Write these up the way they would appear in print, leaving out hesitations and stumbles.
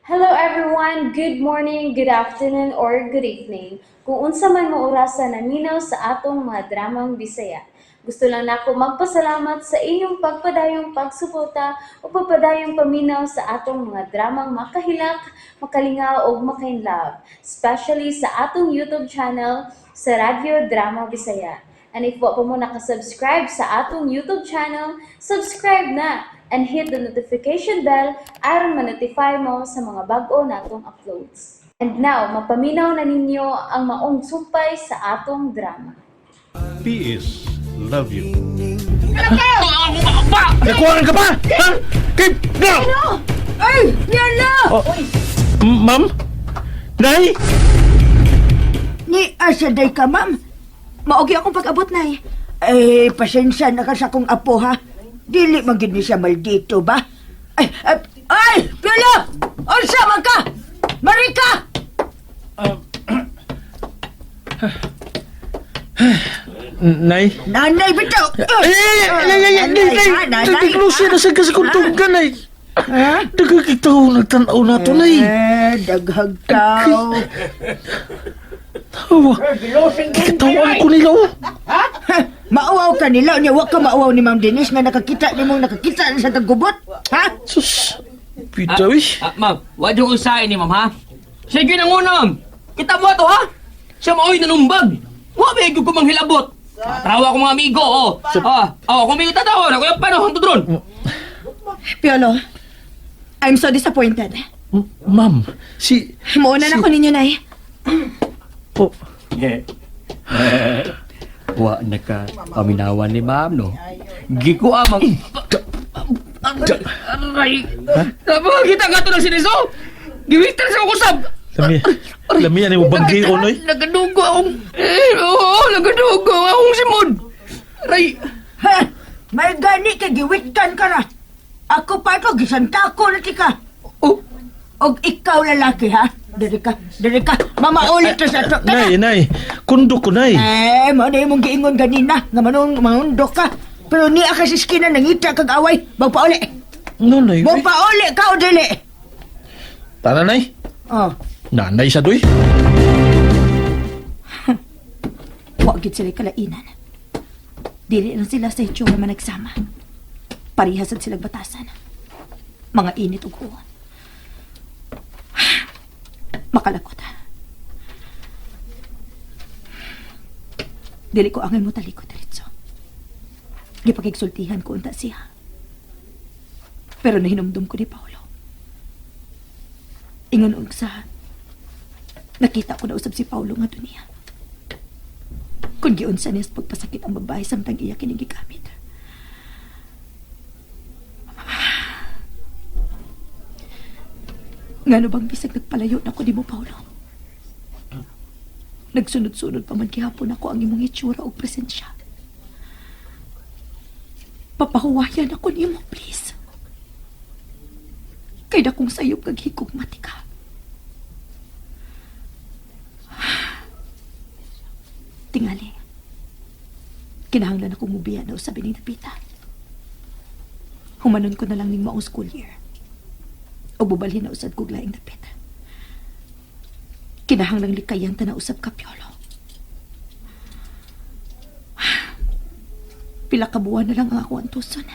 Hello everyone! Good morning, good afternoon, or good evening. Kung unsa man mo orasa naminaw sa atong mga dramang Bisaya. Gusto lang nako magpasalamat sa inyong pagpadayong pagsuporta o pagpadayong paminaw sa atong mga dramang makahilak, makalingaw ug makainlove, especially sa atong YouTube channel sa Radyo Drama Bisaya. And if wa pa mo nakasubscribe sa atong YouTube channel, subscribe na and hit the notification bell aron ma-notify mo sa mga bag-o natong uploads. And now, mapaminaw na ninyo ang maong sumpay sa atong drama. PS love you. Nakuhaan ka pa? Ha? Kay... No! Ay! Yan na! Oh. Ma'am? Nay? Ni asa day ka, ma'am? Maogi akong pag-abot, Nay. Eh, pasensya na ka sa akong apo, ha? Dili man gid ni siya maldito ba? Ay, ay, ay! Piolo! Unsa man ka? Marika! Nay? Nanay bitaw! Ay, ay, ay, ay, ay, ay, nay, Nanay, nay, Lucia, nasa kasi kong tunggan, nay. Ha? Nagkakita ko, nagtanaw na to, nay. Eh, daghag tao. Tawa. Kitawan ko nila, oh. Ha? Mauaw ka nila, unya wa ka mauaw ni Ma'am Denise nga nakakita nimong nakakita na sa kagubot. Ha? Sus, pitaw, eh. Ah, ma'am, wag yung usahin ni ma'am, ha? Sige na muna, ma'am. Kita mo to, ha? Siya maoy nanumbag. Wa ba ko manghilabot. Tawa ko mga amigo, oh. Ah, oh, kung may tatawa na, kuya, paano ang tudron? Piolo, I'm so disappointed. Ma'am, si... Muuna na ko ninyo, Nay. Po, Wa na ka paminawan ni ma'am, no? Giko amang... Aray! Napakakita ka to ng siniso! Giwitan sa kusab! lami, lami, ano mo banggi ko, noy? Nagadugo akong... Eh, oo, nagadugo akong simod! Aray! Ha? May gani kay giwitkan ka na. Ako pa ito, gisanta ko na tika. Oh, Og ikaw lalaki, ha? Diri ka, diri ka. Mamaulit to sa to. Kana. Nay, nay, kundo ko, nay. Eh, mao na imong giingon ganina nga manung mangundok ka. Pero niya ka sa iskina nangita kag away. Magpauli. No, nay. eh. Magpauli ka o dili. Tara, nay. Oh. Nanay sa doy. Wa gid sila kalainan. Dili lang sila sa hitsura man nagsama. Parehas sad silang batasan. Mga init ug uwan. Makalakot. Dili ko angay mo talikod diretso. Gipakigsultihan ko unta siya. Pero nahinumdum ko ni Paolo. Ingon og sa nakita ko na usab si Paolo nga niya. Kung giunsa niya sa pagpasakit ang babae samtang iya kining gigamit. Ngano bang bisag nagpalayo na ko nimo, Paolo? Nagsunod-sunod pa man gihapon ako ang imong itsura og presensya. Papahuwayan ako nimo, please. Kay dakong sayop kag hikog matika. Tingali. Kinahanglan akong mubiya na usabin ni Napita. Humanon ko na lang ning maong school year. O bubalhin na usad kog laing dapit. Kinahanglang likayan ta na usab ka, Piolo. Pila ka buwan na lang ang ako antuson.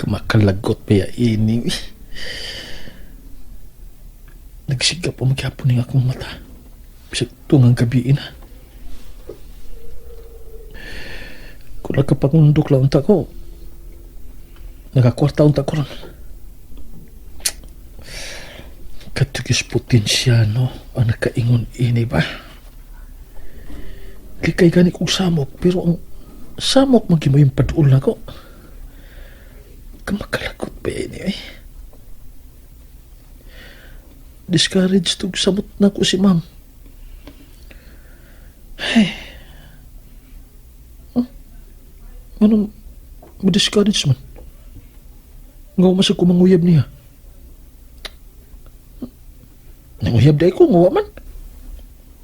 Kumakalagot pa ya ini. Uy. Nagsigap o maghapon ng akong mata. Bisag tungang gabi na. Kung nakapagundok lang unta ko, nakakwarta unta ko ron. Katugis potensyano ang nakaingon ini ba? Likay gani kong samok, pero ang samok magimo yung paduol na ko. Kamakalagot pa ini eh. Discouraged tug samot na ko si ma'am. Hey. Huh? Anong ma-discourage man? Nga umasag ko manguyab niya. Nanguyab dahil ko, nga man.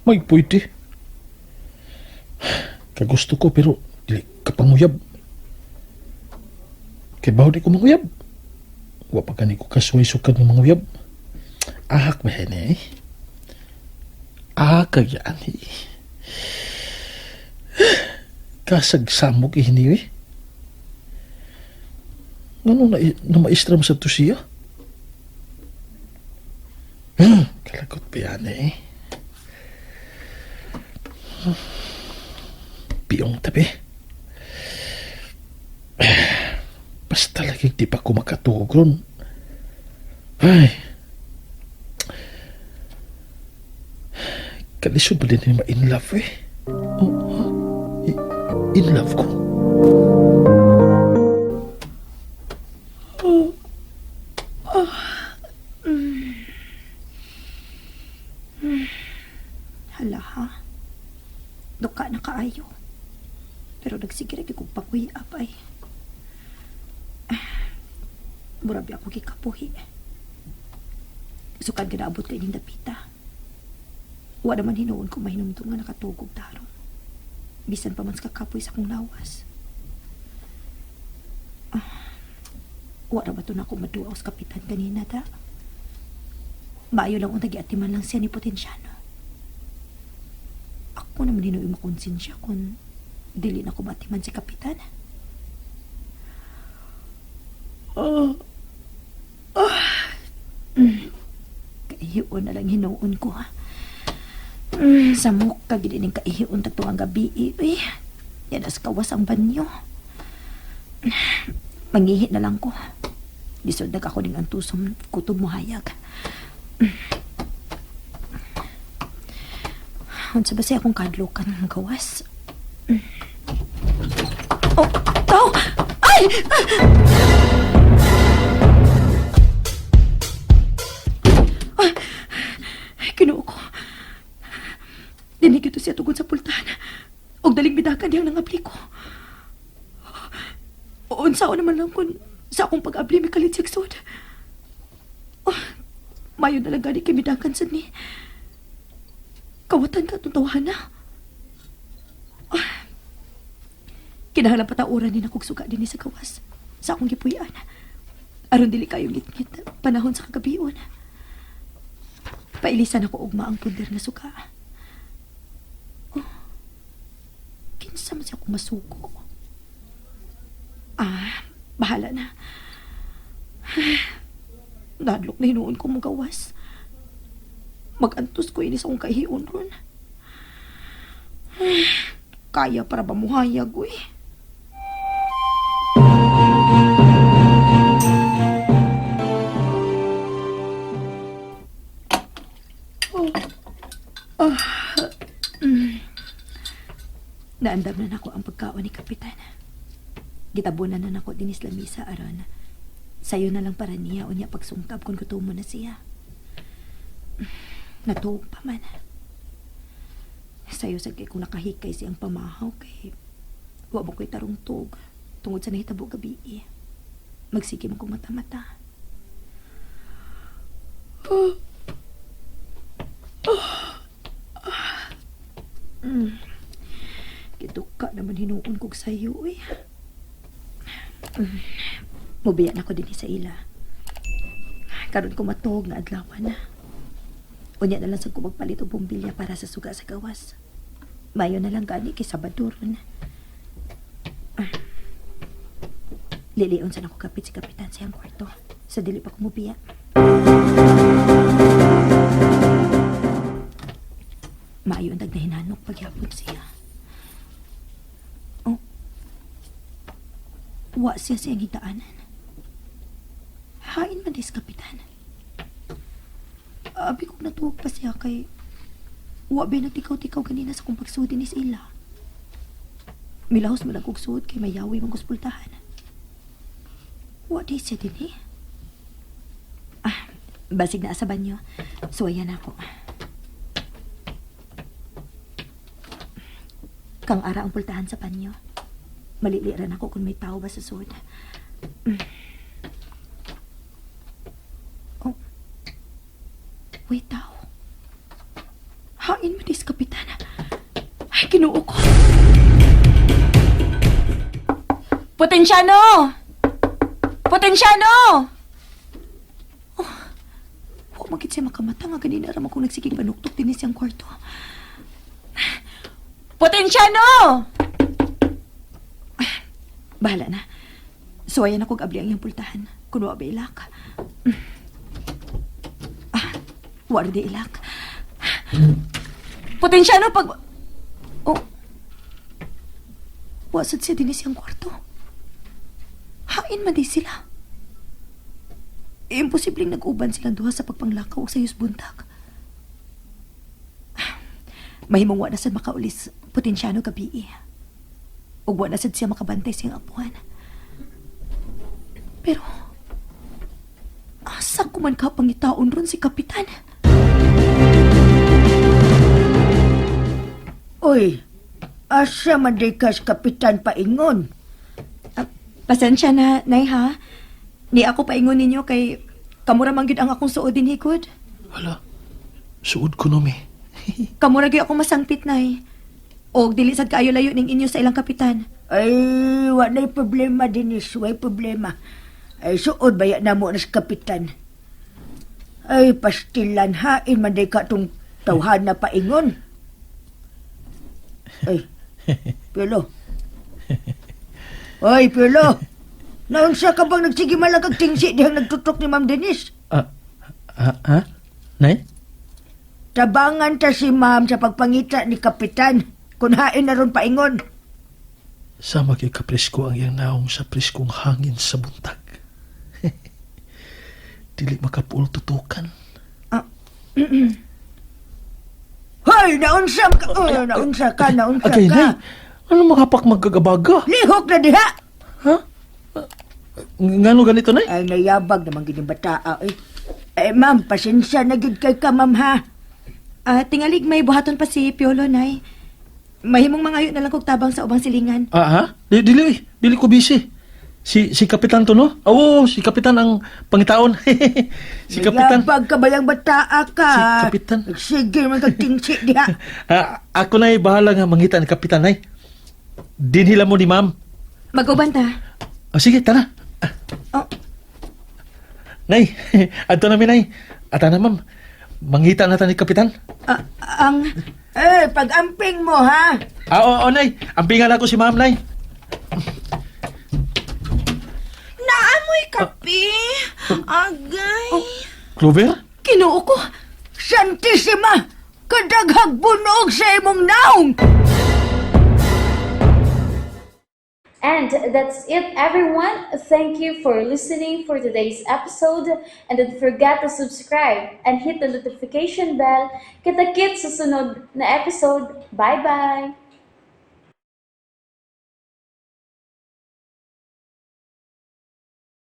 May pwede. Kagusto ko pero dili kapanguyab. Kay bawo di ko manguyab. Wa pa gani ko kasuway sukad ng manguyab. Ahak ba yan eh? Ahak yan eh. Kasagsamok ini eh. Ngano na, na maistra mo sa to siya? Kalagot pa yan eh. Piyong tabi. Basta lagi di pa ko makatuog ron. Ay. Kalisod ba din ni ma-in love eh? Oh, ha? In love ko. Hala ha. Duka na kaayo. Pero nagsige ra gyud kog paguyab ay. Ah, mura bi ako gikapuhi. Sukad ginaabot kay ning dapita. Wa naman hinuon ko mahinumdum nga nakatugog tarong. Bisan pa man sa kakapoy sa akong lawas. Ah, wa ra ba to na ako maduaw sa kapitan kanina ta? Maayo lang unta giatiman lang siya ni Potensyano. Ako naman hinuoy makonsensya kung dili na ko matiman si Kapitan. Oh. Oh. Mm. Kaihion na lang hinuon ko, ha. Samok ka gid ning kaihion tagtuang gabi, eh. Yan as kawas ang banyo. Mangihi na lang ko. Lisod na ako ning antusom kutob mo hayag. Unsa ba siya akong kadlokan ng gawas? Oh, tao! Ay! Ay, Kinuo ko. Dinig ito siya tugod sa pultahan. Og daling bidakan diyang nangabli ko. Unsa naman lang kung sa akong pag-abli may kalit sigsod. Oh, mayo na lang gani kay bidakan sad ni. Kawatan ka itong tawahan na. Ah. Kinahanglan patauran ni nakog suga din ni sa gawas. Sa akong gipuy-an. Aron dili kayo ngitngit panahon sa kagabion. Pailisan ako ugma ang punder nga suga. Oh, kinsa man siya akong masuko. Ah, bahala na. Nadlok na hinuon ko mo gawas. Magantos ko ini sa akong kahiyon ron. Kaya para ba muhayag, uy? Oh. Ah. Naandam na nako ang pagkaon ni Kapitan. Gitabunan na nako dinis lamisa aron. Sayo na lang para niya unya pagsungkab kung gutumo na siya. Natuog pa man. Sayo sa kay kung nakahikay siyang pamahaw kay wa mo ko'y tarong tug tungod sa nahitabo gabi. Magsige mo kong mata-mata. Giduka naman hinuon kog sayo eh. Mubiya na ko din sa ila. Karon ko matuog nga adlaw na. Unya na lang sa magpalit og bumbilya para sa suga sa gawas. Mayo na lang gani kay Sabado ron. Ah. Lilion sa nako kapit si Kapitan sa iyang kwarto. Sa dili pa ko mubiya. Maayo ang dagnahinanok pagyapon siya. Oh. Wa siya sa iyang higdaanan. Hain man dis kapitan. Abi kong natuwag pa siya kay wa ba nagtikaw-tikaw ganina sa kong pagsudi ni sila. Milahos man ang kong suod kay mayawi mang kuspultahan. Wa di siya din eh. Ah, basig na sa banyo. Suwayan ako. Kang ara ang pultahan sa banyo. Maliliran ako kung may tao ba sa sud. Oh. Wait, tao. Ginoo ko. Potensyano! Potensyano! Oh, wa man gid siya makamata nga ganina ra man kung nagsigig panuktok dinhi siyang kwarto. Potensyano! Ah, bahala na. Suwayan ako abli ang iyang pultahan. Kun wa ba ilak. Ah, wa ra di ilak. Potensyano pag... Oh. Wa sad siya dinhi siyang kwarto. Hain man di sila. Imposibleng nag-uban silang duha sa pagpanglakaw og sayos buntag. Mahimong wa na sad makaulis potensyano gabi. Ug wa na sad siya makabantay sa iyang apuhan. Pero asa ko man ka pangitaon ron si Kapitan? Uy, asa man day ka sa kapitan paingon? Ah, pasensya na, Nay ha. Ni ako paingon ninyo kay kamura man gyud ang akong suod dinhi gud. Hala, suod ko no, mi. Kamura gyud ako masangpit, Nay. Og dili sad kaayo layo ning inyo sa ilang kapitan. Ay, wa na'y problema, Denise. Wa'y problema. Ay, suod baya na mo na sa kapitan. Ay, pastilan, hain man day ka tong tawhan na paingon. Ay, Pilo. Ay, Pilo. Naunsa ka bang nagsige malagag tingsi dihang nagtutok ni Ma'am Denise? Ah, ah, ha? Nay? Tabangan ta si Ma'am sa pagpangita ni Kapitan. Kung hain na ron paingon. Sama kay kapresko ang iyang naong sa preskong hangin sa buntag. Dili makapuol tutukan. Hoy, naunsa ka! Oh, naunsa ka, naunsa Agay, ka. Nay! Ano makapak magkagabaga? Lihok na diha! Ha? Ngano ganito, Nay? Ay, nayabag naman gini bataa eh. Eh, ma'am, pasensya na gid kay ka, ma'am, ha? Ah, tingalig may buhaton pa si Piolo, Nay. Mahimong mangayo na lang kog tabang sa ubang silingan. Ah, ha? Dili, eh. Dili ko busy. Si Kapitan to, no? Ah, oo, si Kapitan ang pangitaon. Si Kapitan. Nayabag ka ba yung bataa ka? Si Kapitan. Sige, man kag tingsi diha. Ah, ako na bahala nga mangita ni Kapitan, Nay. Dinhila mo ni ma'am. Mag-uban ta. Oh, sige, tara. Ah. Oh. Nay, adto na mi, Nay. Ata na, ma'am. Mangita na ta ni Kapitan. Ah, ang Eh, pag-amping mo, ha? Ah, oo, oo, Nay. Ampingan ako si ma'am, Nay. Naamoy kape. Agay. Clover? Ginoo ko. Santisima! Kadaghag bunog sa imong naong! And that's it, everyone. Thank you for listening for today's episode. And don't forget to subscribe and hit the notification bell. Kita-kits sa sunod na episode. Bye-bye!